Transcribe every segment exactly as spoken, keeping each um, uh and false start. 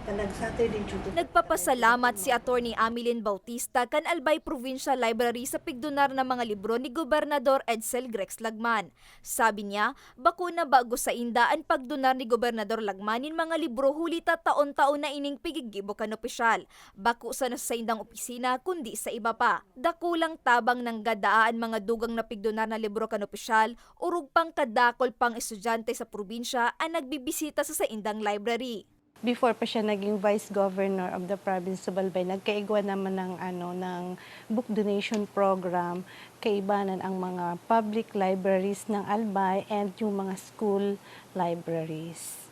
Kanang Saturday due to Nagpapasalamat si Attorney Amilin Bautista kan Albay Provincial Library sa pigdonar na mga libro ni Gobernador Edsel Grex Lagman. Sabi niya, bako na bago sainda an pagdonar ni Gobernador Lagman nin mga libro huli ta taon-taon na ining piggigibo kan opisyal. Bako sana sa saindang opisina kundi sa iba pa. Dakulang tabang nanggadaa an mga dugang na pigdonar na libro kan opisyal, orog pang kadakol pang estudyante sa probinsya an nagbibisita sa saindang library. Before pa siya naging Vice Governor of the Province of Albay, nagkaigwa naman ng, ano, ng book donation program, kaibanan ang mga public libraries ng Albay and yung mga school libraries.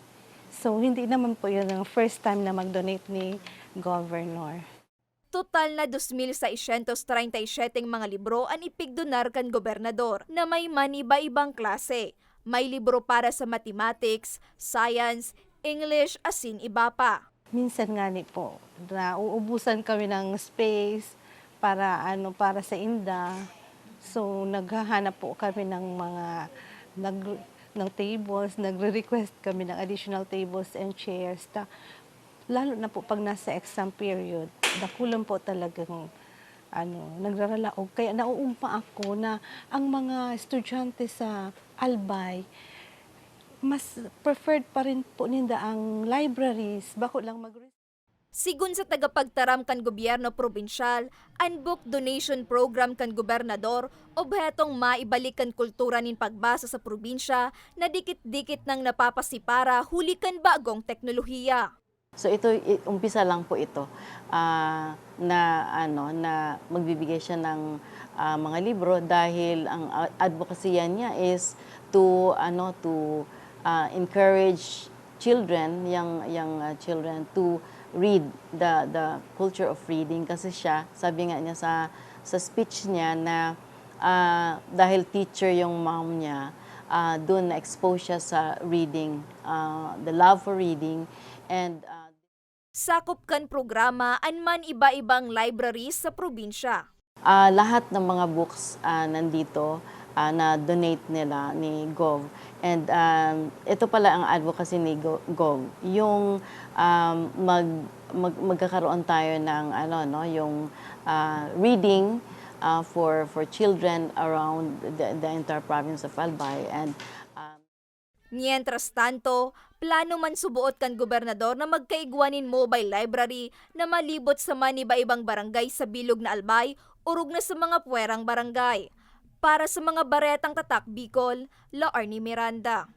So, hindi naman po yun ang first time na mag-donate ni Governor. Total na dos mil seiscientos treinta y siete mga libro an ipigdonar kan gobernador na may maniba-ibang klase. May libro para sa mathematics, science, English, asin iba pa. Minsan nga ni po, nauubusan kami ng space para, ano, para sa inda. So, naghahanap po kami ng mga, nag, ng tables, nagre-request kami ng additional tables and chairs. Ta, lalo na po pag nasa exam period, dakulan po talagang, ano, nagraralaog. Kaya nauugma ako na ang mga estudyante sa Albay, mas preferred pa rin po ninda ang libraries, bako lang mag- Sigon sa tagapagtaram kan gobyerno probinsyal, an book donation program kan gobernador obhetong maibalik kan kultura nin pagbasa sa probinsya na dikit-dikit nang napapasipara huli kan bagong teknolohiya. So ito, i- umpisa lang po ito, ah, na, ano, na magbibigay siya ng, ah, mga libro dahil ang, ah, advocacy niya is to, ano, to, ah, encourage children, young, young, ah, children to read the, the culture of reading. Kasi siya, sabi nga niya sa, sa speech niya na, ah, dahil teacher yung mom niya, ah, doon na-expose siya sa reading, ah, the love for reading, and, ah, Sakop kan programa an maniba-ibang libraries sa probinsya. Ah, lahat ng mga books, ah, nandito, ah, na-donate nila ni Gov. And, um, ito pala ang advocacy ni Go- Gov. Yung, um, mag, mag, magkakaroon tayo ng, ano, no, yung, ah, reading, ah, for, for children around the, the entire province of Albay. And, um, Mientras tanto, plano man suboot kan gobernador na magkaigwa nin mobile library na malibot sa maniba-ibang barangay sa bilog na Albay, orog na sa mga puwerang barangay. Para sa mga Baretang Tatak Bicol, La Arnie Miranda.